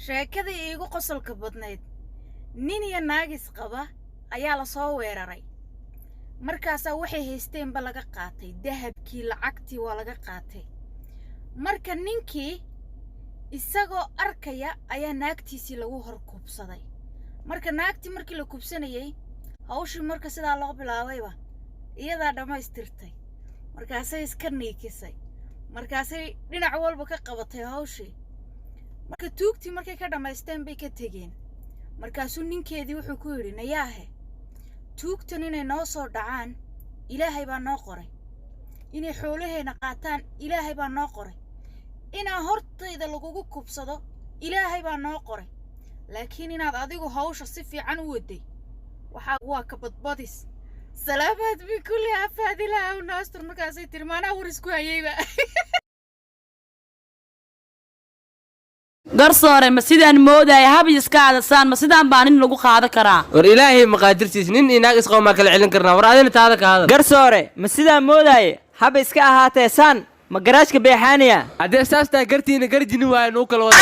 Sheekadii iigu qosolka badnayd, nin iyo naagis qaba ayaa lasoo weeraray. Markaasaa waxay haysteenba laga qaatay, dahabkii, lacagtii waa laga qaatay. Marka ninkii isagoo arkaya ayaa naagtiisii lagu hor kubsaday. Marka naagtii markii la kubsanayey, hawshii marka sidaa loo bilaabayba, iyadaa dhammaystirtay. Markaasay iska niikisay, markaasay dhinac walba ka qabatay hawshii. Marka tuugtii markay ka dhammaysteen bay ka tegeen. Markaasuu ninkeedii wuxuu ku yidhi, "Nayaahe, tuugtan inay noo soo dhacaan Ilaahay baa noo qoray, inay xoolaheenna qaataan Ilaahay baa noo qoray, inaa hortayda lagugu kubsado Ilaahay baa noo qoray, laakiin inaad adigu hawsha si fiican u waday waxaa waa ka badbadis. Salaamaad min kulli afaadilaha aw naastur." Markaasay tiri, "Maanaa war isku hayeyba." Garsoore, ma sidaan moodaya hab iska adasaan? Ma sidaan baa nin lagu qaado karaa? War Ilaahay maqaadirtiis, nin iyo naag isqabo maa kala celin karnaa? War adina taada ka hadal. Garsoore, ma sidaa moodaaye haba iska ahaatee saan ma garaashka beexaaniya? Haddee saas tahay, gartiina garjini waayo, nuu kala wada.